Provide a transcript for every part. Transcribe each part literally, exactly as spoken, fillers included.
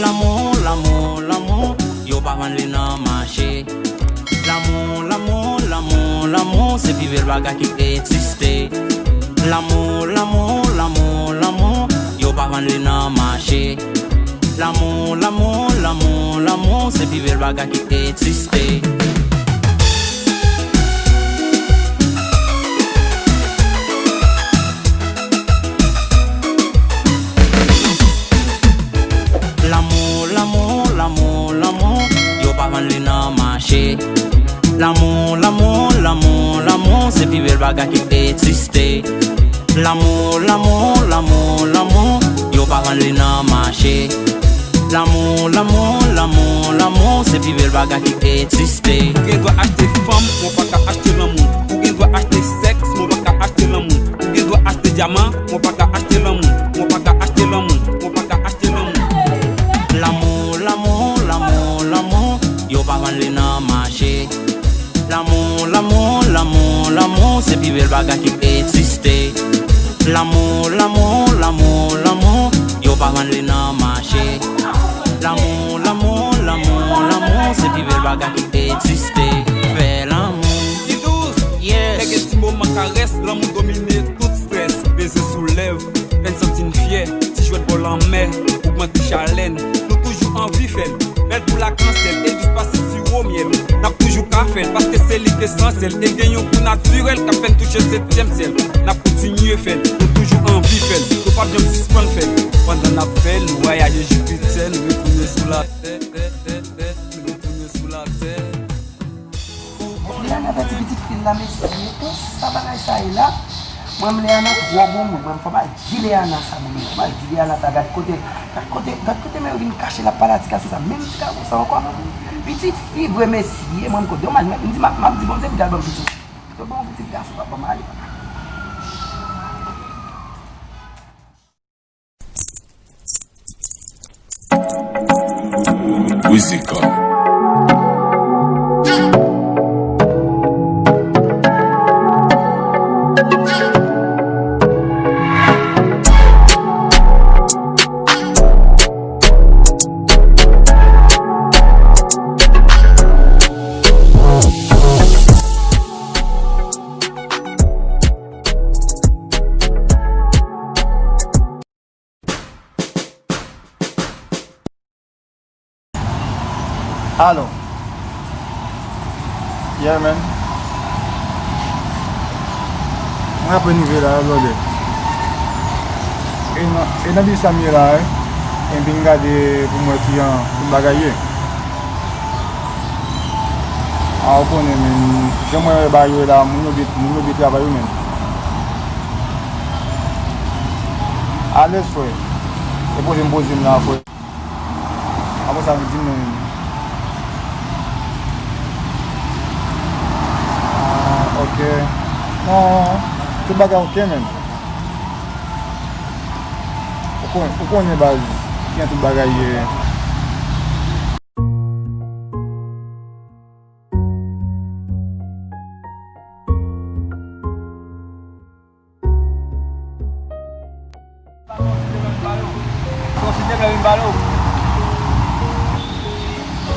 Lanmou, lanmou, lanmou, yo pa vann li nan mache. Lanmou, lanmou, lanmou, lanmou, se pi bèl bagay ki egziste. Lanmou, lanmou, lanmou, lanmou, yo pa vann li nan mache. Lanmou, lanmou, lanmou, lanmou, se pi bèl bagay ki egziste. Lanmou, lanmou, lanmou, lanmou, yo pa vann li nan mache. Lanmou, lanmou, lanmou, lanmou, se pi bèl bagay ki egziste. Lanmou, lanmou, lanmou, lanmou, yo pa vann li nan mache. Lanmou, lanmou, lanmou, lanmou, se pi bèl bagay ki egziste. Ou gen dwa achte fanm, men w pa ka achte lanmou. Ou gen dwa achte sèks, men w pa ka achte lanmou. Ou gen dwa achte dyaman, men w pa ka achte lanmou. Men w pa ka achte lanmou. Men w pa ka achte lanmou. Lanmou, lanmou, lanmou, lanmou, yo pa vann li nan mache. Lanmou, lanmou, lanmou, lanmou, se pi bèl bagay ki egziste. Lanmou, lanmou, lanmou, lanmou, yo pa vann li nan mache. Lanmou, lanmou, lanmou, lanmou, se pi bèl bagay ki egziste. Fè lanmou. Li dous. Yes. Lè gen ti moman karès, lanmou domine tout strès. Beze sou lèv, fè n santi n fyè. Ti jwèt bò lanmè, ogmante chalè n. Nou toujou anvi fè l. Bèl kou lakansèl, e dous pase siwo myèl. N ap toujou ka fè l, paske se li k esansyèl. E gen yon gou natirèl k ap fè n touche setyèm syèl. N ap kontinye fè l, nou toujou anvi fè l. Nou p ap janm sispann fè l. Pandan n ap fè l, nou vwayaje Jipitè, nou retounen sou latè, tè, tè, tè, nou retounen sou latè. Leana pèdi pitit fi l la, mesye. Konsa bagay sa ye la. Mwen, m Leana twò bon moun. Mwen, fò m al di Leana sa, moun. Fò m al di Leana sa. Gad kote, gad kote, gad kote men yo vin kache l ap pale a ti gason sa. Menm ti gason sa ankò. Pitit fi vre, mesye. Mwen, m konn domaj, mwen, m di, m ap, m ap di Bondye pou l al ban m pitit. Yo ban m pitit gason, pa ban m ale. Wizikòl. Alo. Yeah, man. Mwen apèn rive la, brother. E nan, e nan bis la m ye la, wi. E m vin gade pou m wè kijan tout bagay ye. A, ou konnen, men, jan mwen wè bagay yo la, moun yo byen, moun yo byen travay wi, men. Alèz, frè. E poze m poze m la, frè. Apre sa, nou di m, men. Ah, ok. Non, tout bagay ok, men. Ou konnen, ou konnen baz, kijan tout bagay ye.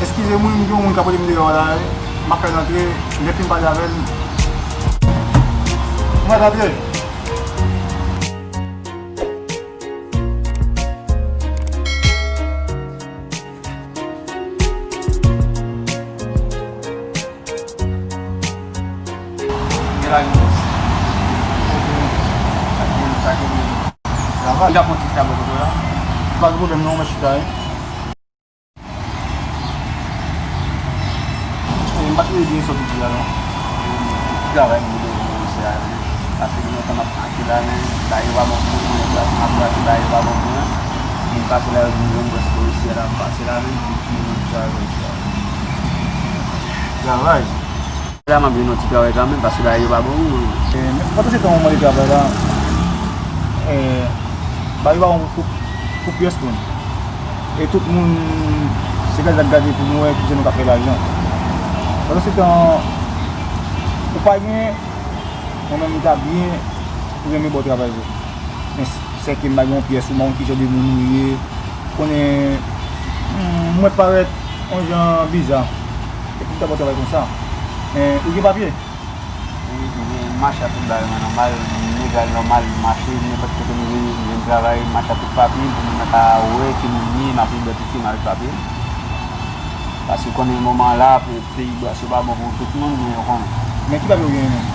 Eskize mwen, m gen yon moun k ap rele m deyò la, wi. M ap fè l antre, lè m fin pale avè l. Mwen antre. Gen la gen bòs. Travay. M ka fè yon ti chita bò kote w la. Pa gen pwoblèm non, mwen chita wi. E, m pa twouve byen sa w di a non. Travay m vle mwen se a. Sa fè lontan m ap mache la, men bagay yo pa bon pou mwen, m ap mache, bagay yo pa bon pou mwen. Moun pase la, yo di m, "Grann, prèske reyisi a la, m pase la, men ki moun ki travay reyisi a." Travay. La, m ap jwenn yon ti travay kanmenm, paske bagay yo pa bon pou mwen. E, men pandan se tan w mande travay la, e, bagay yo pa bon pou, pou pyès moun. E tout moun, se gade l ap gade pou nou wè kijan nou ka fè lajan. Pandan se tan, ou pa gen, mwen menm, m ta byen renmen ba w travay vre. Men sèke m pa gen yon pyès, ou pa konn kijan de moun ou ye, konnen Hmm, mwen parèt yon jan biza. E pou m ta ba w travay konsa. Men, ou gen papye? Wi, mwen mache ak tout bagay mwen nòmal, m legal nòmal, m mache, nenpòt kote m ye, m jwenn travay, m mache ak tout papye m pou moun nan ka wè ki moun m ye, m ap idantifye m avèk papye m. Paske konnen moman la, pou peyi Brasyo pa bon pou tout moun, men yo konnen. Men ki papye w genyen menm?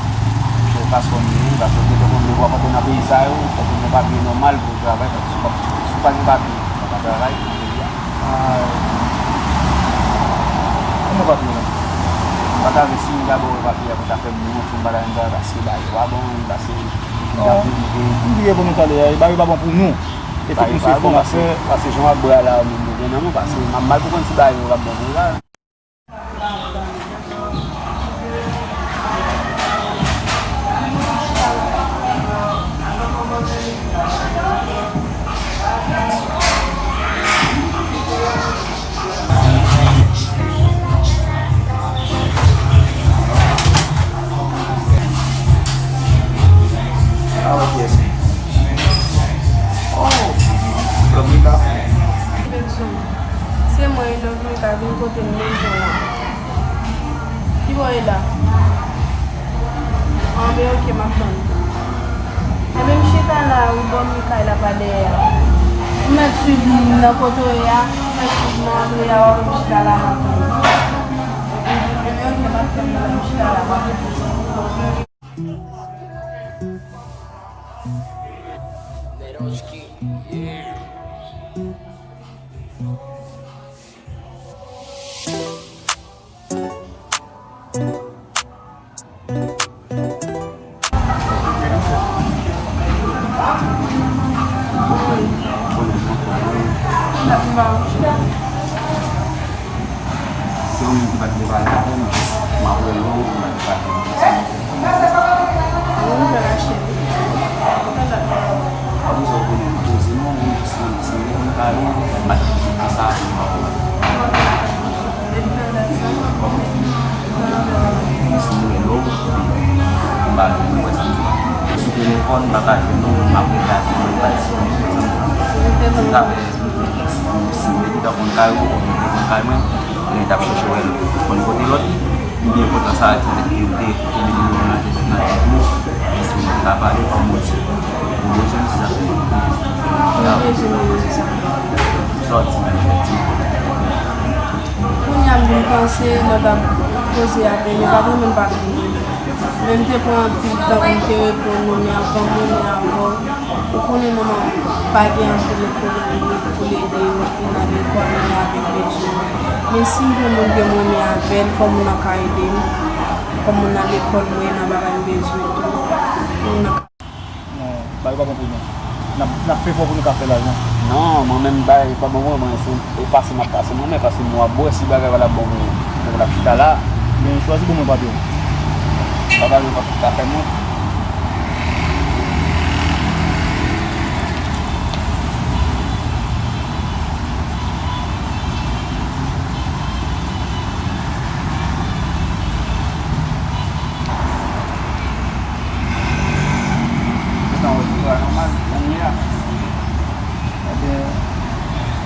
Se paspò m genyen, paske w gentan konn lè w ap antre nan peyi sa yo, fòk ou gen papye nòmal pou w travay, paske si w pa, si w pa gen papye, ou pa ka travay nan peyi a. Ah. Kòman papye w la? M pa ta vle siyen dabò papye a pou ta fè m yon ti bagay m ta pase ba yo pa bon, m pase m ta prive. M bliye pou nou talè a, e ba yo pa bon pou nou. E tout misye fè l ap fè. Paske jan w ap bwè a la menm ou gen nan men w, paske m ap mal konprann si ba yo pa bon pou ou la. Se mwen, Dominica, vin kote m, menm jan la. Ki bò w ye la? Anben, oke, m ap tann ou. Enben, m chita la, wi, bò mi kay la pa dèyè a. Ou mèt swiv m nan kote w ye a, ou mèt swiv m nan antre a, w ap wè m chita la, m ap tann ou. Enben, oke, m ap tann ou la, m chita la, m ap tann ou. Se yon moun ki pa t vle pale avè m, jis m ap rele w, m ap pale. Bon, m fè lache wi. Pa bezwen konnen m poze non, m jis rele, si m rele m pale, m pa t gen tout sa pou m pa wè. Depi nan dat sa, kòman? Si m rele w, m pa jwenn ou, wè sa m di w la. Sou telefòn, m pa ka jwenn ou, m ap rele a telefòn, li pa disponib, wè sa m di w la. Se sa fè si m te konn kay ou, ou konn kay mwen, lè m t ap chèche wè l, ou konn kote lòt, li byen kontan sa a, ti nèg ki te tonbe nimewo nan tèt, nan tèt nou, jis pou nou ka pale kòm ou di. Ou bezwen m, se sa. Ou bezwen m, se sa. Sa w di menm, di m. Kounye a m vin panse, lè w t ap koze avè m, yo pa t renmen m pale. Men m te pran anpil tan pou m te reponn ou, men anvan m renmen avè w, ou konnen manman m pa gen anpil ekonomi pou l ede m nan lekòl mwen avèk bezwen. Men si m gen moun ke m renmen avè l, fò moun nan ka ede m. Kòm moun nan lekòl mwen, nan bagay m bezwen tou. Moun nan ka Non, bagay pa bon pou nou. N ap, n ap fè efò pou nou ka fè lajan. Non, mwen menm bagay pa bon pou mwen, se, e pase m ap pase mwen menm, paske mwen ap wè si bagay pa t ap bon pou mwen. Fòk l ap chita la. Men chwazi bon mwen pa pè w. Papa yo pa ka fè mwen. Gentan wè tout bagay nòmal, jan l ye a. Ebyen,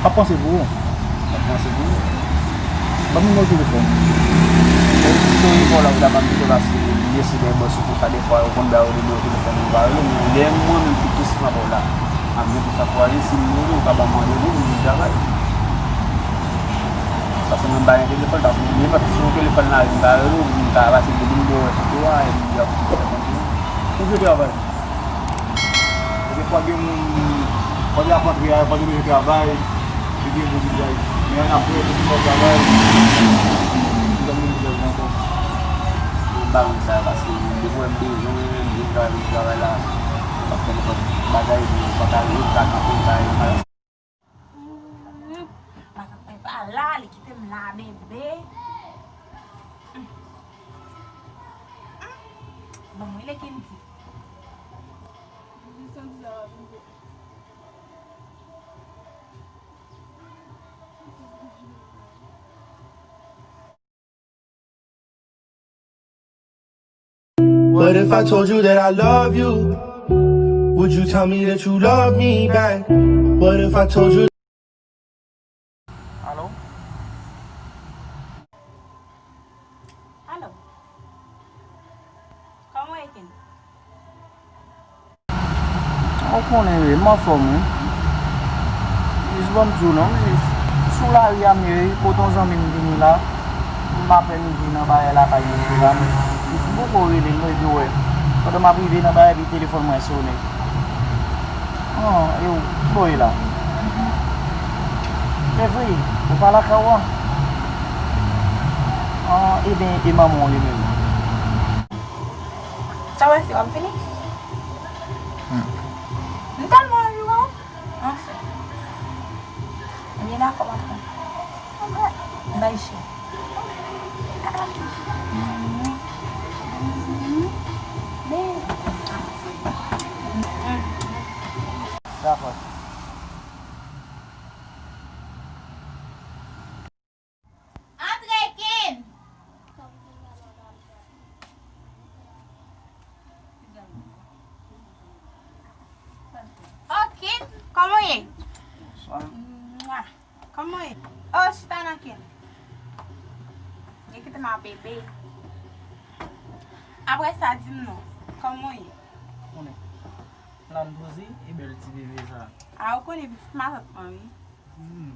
m ap panse pou ou. M ap panse pou ou. Ban m nimewo telefòn. Mwen te ri bò la, ou ta ban m telefòn paske li resi dèyè bò sou kou sa, defwa, ou konn ba yo nimewo telefòn, ou pa rele, men dèyè mwen menm ki plis nan bò la. M ap gen pou sa pou ale, si m rele, ou ka ban m randevou pou m vin travay. Paske mwen pa gen telefòn, paske nenpòt si yon telefòn la, m ka rele w, m ka pase depi m bò wè foto a, epi y ap fè konprann. Ou vle travay? Defwa gen moun, pandan y ap antre a, yo pa bezwen travay, yo gen bon bizaj. Men ann apre, pou fè travay, yo pa gen bon bizaj ankò. Mwen pa renmen sa, paske depi w wè m bezwen, m vin travay, m travay la, m ap fè nenpòt bagay, epi m pa ka rive, m ka kanpe, m pa rive. Matant mwen pa la, li kite m la, bebe. Ban mwen le Kendy. What if I told you that I love you? Would you tell me that you love me back? What if I told you Alo. Kòman w ye, Ken? Ou konnen wi, m anfòm wi. Jis ban m di w non, jis sou lari a m ye wi, kote yon zanmi m vini la. M apèn rive nan bagay lakay mesye la, m poko rele l non, epi w wè. Pandan m ap rive nan bagay, epi telefòn mwen sonnen. An, e w, ki bò w ye la? E vre, ou pa lakay ou an? An, ebyen, e manman w li menm? Sa w wè, se w ap vini? Hmm. M tèlman anvi wè w. Anfen. Ebyen, dakò, m ap tann. Bay chè. Dakò. Antre, Ken! Oh, Ken, kòman w ye? Bonswa. Mwa. Kòman w ye? Oh, chita nan, Ken. Gen kite m a bebe. Apre sa, di m non, kòman w ye? Konnen. Lan poze, e bèl ti bebe sa. A, ou konnen pitit matant mwen, wi. Hmm.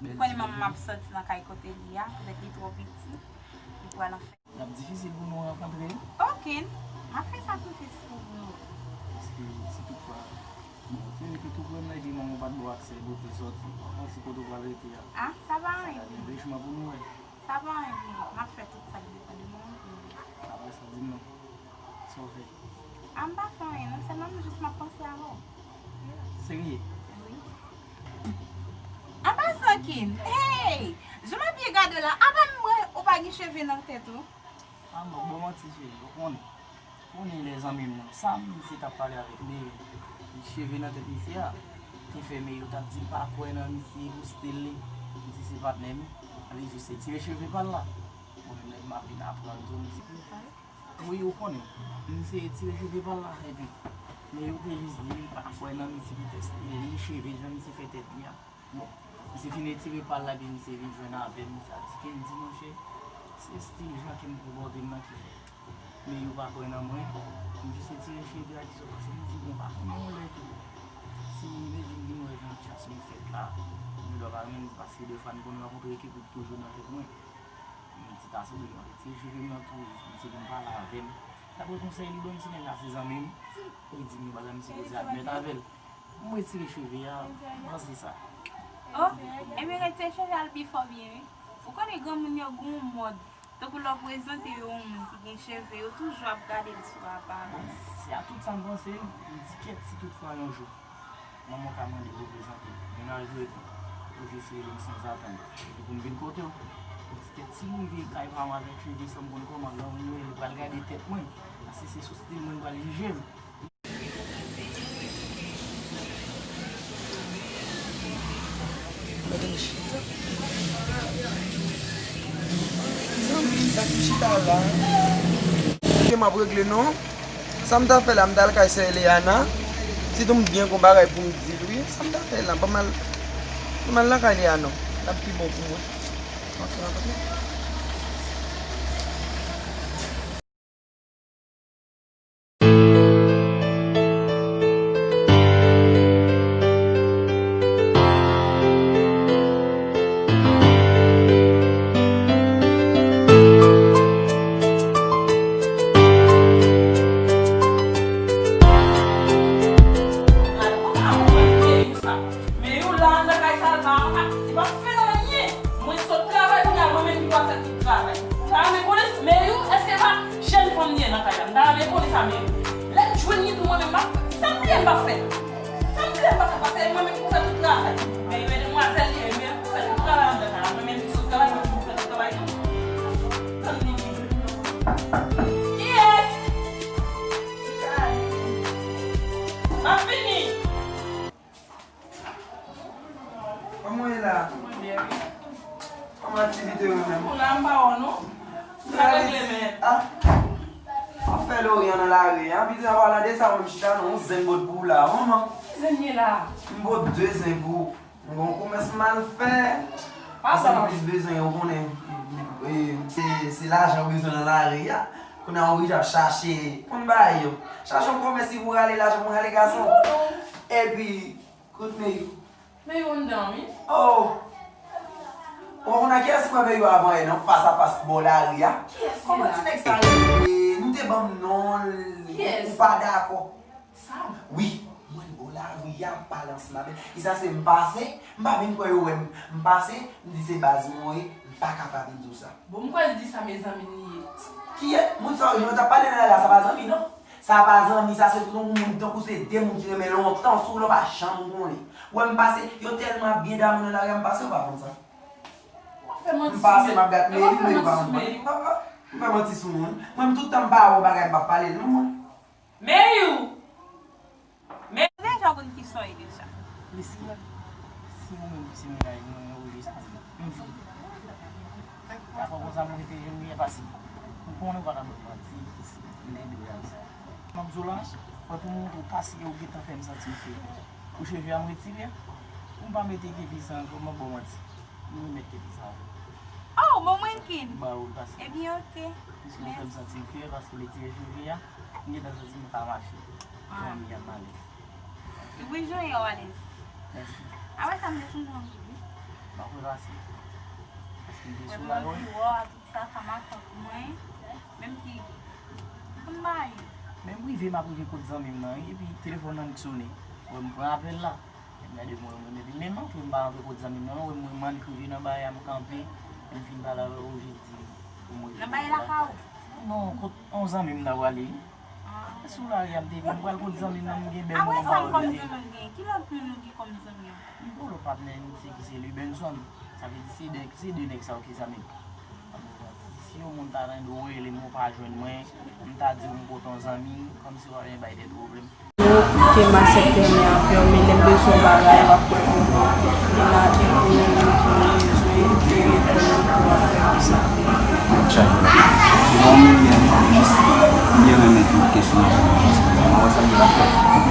Ou konnen manman m ap soti nan kay kote li a, petèt li twò piti, li pral anfè. L ap difisil pou nou rankontre. Okenn, m ap fè sakrifis pou nou. Paske si toutfwa, bon, se vre ke tou prè m la, epi manman w pa t ba w aksè pou w te soti. Panse kote w pral rete a. A, sa pa anyen. Sa ka gen dechouman pou nou wè. Sa pa anyen, m ap fè tout sa k depann de mwen pou nou. Apre sa, di m non. Sa w fè? A, m pa fè anyen non, sèlman m jis m ap panse avè w. Serye? Wi. An pasan, Ken, hey! Jan m ap byen gade w la, apa m wè ou pa gen cheve nan tèt ou? A, m ap ba w manti, cheri, ou konnen. Konnen lè zanmi m nan, Sam, misye t ap pale avèk Meyou. Li cheve nan tèt misye a. Ki fè Meyou t ap di l pa kwè nan misye pou stil li. M di se patnè m. Li jis retire cheve pa l la. Mwen menm lè m ap vin aprann tou, m di, wi, ou konnen. Misye retire cheve pa l la, epi Meyou te jis di li pa kwè nan misye poutèt stil li, cheve jan misye fè tèt li a. Bon, misye fin retire pa l la, epi misye vin jwenn avè m, misye ap di, Kendy, monchè, se stil jan ke m konpòte m nan ki fè. Men yo pa kwè nan mwen, m jis retire cheve a ki sot pase, m di, bon, pa konnen yon lè tou. Si Medjine vin wè jan chas nou fèt la, nou dwa pa renmen m, paske defwa n konn rankontre ki gwoup toujou nan tèt mwen. M di, ta sanble m retire cheve m nan tou, misye vin pale avè m. Daprè konsèy li ban m, si nèg la se zanmi m, li di m bagay m sipoze admèt avè l. M retire cheve a, m panse sa. Oh, ebyen retire cheve a l pi fò byen wi. Ou konnen granmoun yo gen yon mòd, tankou lè w prezante yo yon moun ki gen cheve, yo toujou ap gade l sou aparans. Bon, se a tout sa m panse, m di kèt si toutfwa yon jou manman w ka mande pou w prezante m. Mennaj ou epi ou jis rele m sanzatann. Epi pou m vin kote w. M di kèt si m rive kay pa m avèk cheve san m konn kòman granmoun yo ye, li pral gade tèt mwen. Paske se sou stil mwen li pral jije m. Mezanmi, sa ki chita la? Ke m ap regle non. Sa m ta fè la, m ta al kay sè Eliana. Sitou m byen gon bagay pou m di l wi. Sa m ta fè la, ban m al, ban m al lakay Eliana. L ap pi bon pou mwen. Antre, antre. Men yo la anndan kay sa, l pa, li pa fè anyen. Mwen sot travay, kounye a mwen menm ki pral fè tout travay. M ta renmen konnen, men yo, èske pa jèn fanm li ye nan kay la? M ta renmen konnen sa, men yo. Lè m jwenn li tou, mwen menm, m ap fè. Sa m vle, m ap fè. Sa m vle, m ap fè, paske mwen menm ki pou fè tout travay. Men yo, e demwazèl li ye, men yo pou fè tout travay anndan kay la. Mwen menm ki sot travay, mwen pou fè tout travay tou. Tann li vini. Kiyès? M ap vini. Kòman w ye la? Mwen byen, wi. Kòman aktivite yo menm? Ou la, m pa wè w non. Sa regle, men. Ah. W ap fè loryan nan lari, an? Piti, an palan de sa, mwen m chita nan yon zen bòt pou w la, manman. Ki zen ye la? M bòt de zen pou ou. M gon komès m al fè. Paske m plis bezwen, ou konnen. E, se, se lajan ou bezwen nan lari a. Kounye a ou oblije ap chache. Konn bagay yo. Chache yon komès ki pou rale lajan pou rale gason. Epi, kout men yo. Men yo anndan, wi. Oh! Ou pa konn a kiyès mwen men yo avan yè non, fas a fas bò lari a? Kiyès li la? Kòman ti nèg sa rele? Nou te ban m non l, ou pa dakò. Sa? Wi, mwen bò lari a, m pale ansanm avè l. E sa se m pase, m pa vin kwè yo wè m. M pase, m di se baz mwen ye, m pa ka pa vin di w sa. Bon, m kwè l di sa, mezanmi l ye. Kiyès? Moun sa yo t ap pale nan lari a, sa pa zanmi non. Sa pa zanmi, sa se tout yon moun tankou se de moun ki renmen lontan sou w la, w pa janm konnen. Ou wè m pase, yo tèlman ap gen damou nan lari a, m pase, ou pa konn sa. Ou ap fè manti sou men. M pase, m ap gad men li, men li pa konn mwen. M pa, pa, m fè manti sou moun. Mwen, m tout tan m pa wè yon bagay, m pa pale l non, mwen. Meyou! Men deja w konn ki sa w ye deja. Leski, si ou menm se mennaj mwen, ou jis di m. M vle. Dakò, konsa m rete jan m ye, paske m konnen ou pa ka ban m manti, si m te dwe a. M ap di w la, fò tou ou pase, ou gentan fè m santi m fè. Ou cheve a m retire, ou m pa mete kepi sa ankò, m ap ba w manti. M remèt kepi sa ankò. Oh, bon mwen kin. M ba ou l paske. Ebyen, oke. Piske ou fè m santi m fè, paske ou retire cheve a, m gentan santi m pa mache. Ah. Fanmi a m alèz. Wi, jan yo alèz. Mèsi. Apre sa, m te sonje anpil, wi. M ap repase. Paske m te sou la, wi. Sa, sa makak mwen, menm ki konn bay. Men m rive, m ap rive kot zanmi m nan, wi, epi telefòn nan k sonnen. Wè, m pran apèl la. M gade mwen, mwen, epi menm antre, m pa antre kot zanmi m nan, non, wè, mwen, m annik rive nan bay a, m kanpe, m fin pale avè l, ou jis di pou mwen. Nan bay la ka ou? Non, kot yon zanmi m nan prale, wi. Ah. Sou lari a, m te di, m pral kot zanmi m nan, m gen bèl moman. Apre sa, m kòm zanmi m gen, ki lòt moun ou gen kòm zanmi w? M gen yon lòt patnè, misye ki se Lubenson. Sa vle di, se de, se de nèg sa yo ki zanmi m. Si yon moun ta tande w rele m, ou pa jwenn mwen, m ta di w m pote yon zanmi, kòmsi w pa vin bay tèt ou pwoblèm. Yo, ke m aksepte men anfèmen, lè m bezwen bagay, m ap kwè pou mwen. E la, e pou mwen, ki mwen bezwen, e pou mwen, pou mwen, pou sa. Chay. Bon, m jis, m byen renmen tout kesyon nan jis poze. Mwen wè sa m gen la fè.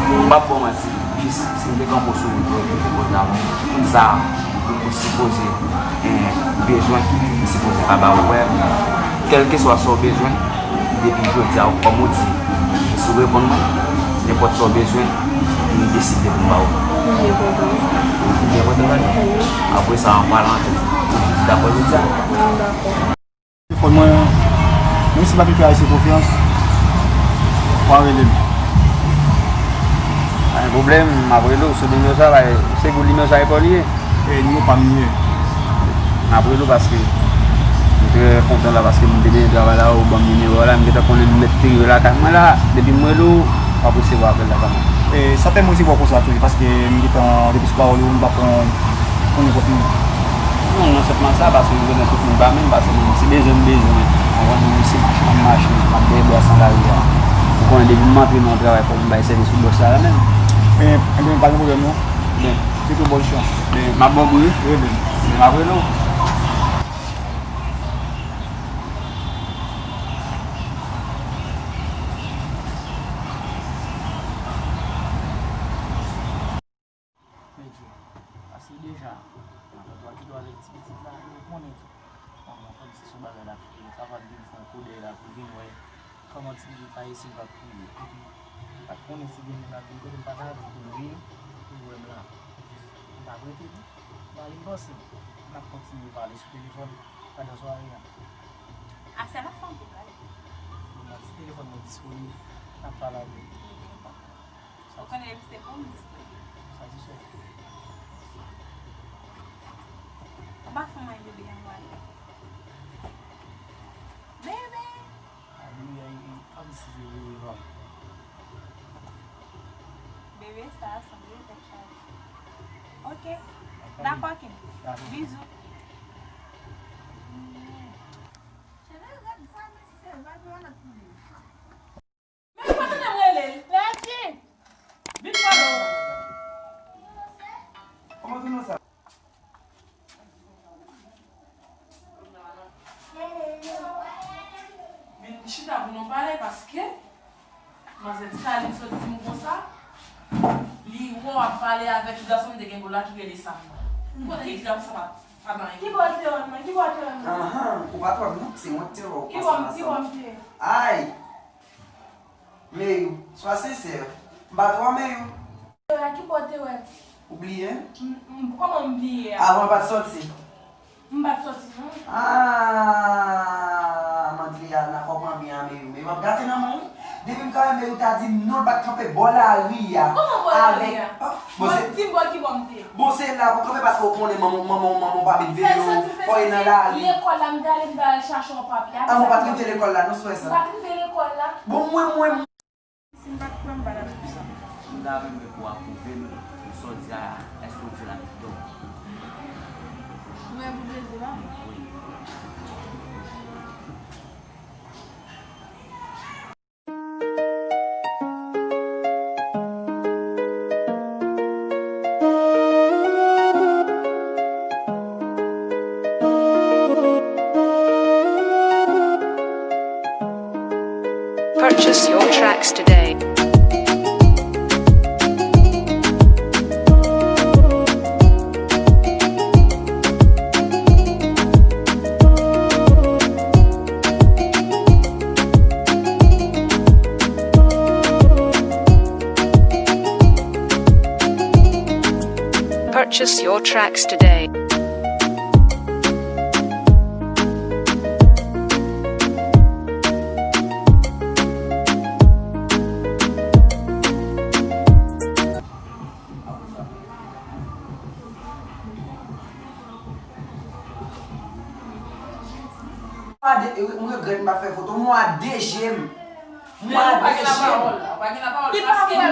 M p ap ba w manti. Jis, si m te kanpe w sou wout, ou te konn la, moun sa a, ou sipoze, eh, bezwen, m sipoze pa ba ou. Wè, kèlkeswa sa w bezwen, depi jodi a, kòm ou di, si w reponn mwen, nenpòt sa w bezwen, m deside pou m ba ou. M byen kontan. Ou byen kontan, tande? Wi. Apre sa, an palan tou, ou jis dakò jodi a? M dakò. Telefòn mwen, menm si m pa fin fè Ayisyen konfyans, w a rele m. Pa gen pwoblèm, m ap rele w sou nimewo sa, se gwo nimewo sa ankò li ye? E, nimewo pa m li ye. M ap rele w paske m trè kontan la, paske m te bezwen travay la, ou ban m nimewo a la, m gentan konnen m mèt rive lakay mwen la, depi m rele w, w ap resevwa apèl la kanmenm. E, sa fè m resevwa w konsa tou, paske m gentan, depi sou pawòl ou, m pa pran pou nenpòt moun. Non, non sèlman sa, paske m konnen tout moun pa menm, paske mwen, si bezwen m bezwen, w konprann, mwen si mache, m mache, m ap dèyè bwa san lari a. Ou konnen, depi m antre nan yon travay, fòk m bay sèvis sou bòs la menm. E, ebyen, pa gen pwoblèm non. Byen. Se tou bòn chans. Byen, m ap ba w bri. Wi, byen. Byen, m ap rele w. Medyo. Paske deja, nan twa ki dwa avèk ti pitit la, nou konnen tou. Bon, mwen konn se sou bagay la, li kapab vin fè yon koudèy la pou vin wè kòman ti pitit la isi l va kriye. Epi, m pa t konnen si gen moun ap vin kote m pa t avè l pou l vin, pou l wè m la. M pa t rete non. M ale m panse m ap kontinye pale sou telefòn pandan sware a. A sèl anfan pou pale. Bon, si telefòn mwen disponib, n ap pale avè l. Ou konnen depi se pou m disponib. Sa se sè. Ou pa fè mwen bebe an wale. Bebe! A bebe a, e, e, kòmsi se bebe pa m. Bebe sa sanble tèt chaje. Oke. Dakò, Kim. Dakò. Bizou. Cheve rèd sa, mesye, va pran lòt pou li. Men ou pa tande m rele l? Lèdi! Vin pale w. Kòman ti non sa? Vin chita pou nou pale paske manzè Titalim sot di m konsa, li wè w ap pale avèk ti gason m te gen pou la ki rele Sam nan. Ou konnen ki ti gason sa pa Ki bò te wè m nan? Ki bò te wè m nan? Ahan, ou pa t wè m non, se mwen ki te wè w pase ansanm. Ki bò m te? Ay! Meyou, swa sensè. M pa t wè w, Meyou. Ki bò te wè m? Ou bliye? M, m, kòman m bliye a? Avan w pa t sòti. M pa t sòti, non. Ah, Mandriana, fò w pran byen a Meyou. Meyou ap gate nan men w, wi. Depi m ka wè Meyou ta di m non, l pa t kanpe bò lari a. Kòman bò lari a? Avèk, ah, bon, se, di m bò ki bò m te. Bon, se la pou kanpe paske w konnen manman, manman, manman w pa met veye w, fò w nan lari. Lekòl la, m te ale, m te al chache yon papye. Ah, ou pa t rive lekòl la, non, sou sa. M pa t rive lekòl la. Bon, mwen, mwen, Si m pa t pran, m pa t ap di sa. M ta renmen pou w apwouve m pou sa w di a, èske w di l avèk kè w? Ou wè pou plezi pa m? Wi. Purchase your tracks today. Purchase your tracks today. Mwa de, mwen regrèt m pa fè foto. Mwa de jem. Mwa de jem. Mwen,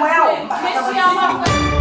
mwen pa ka tann.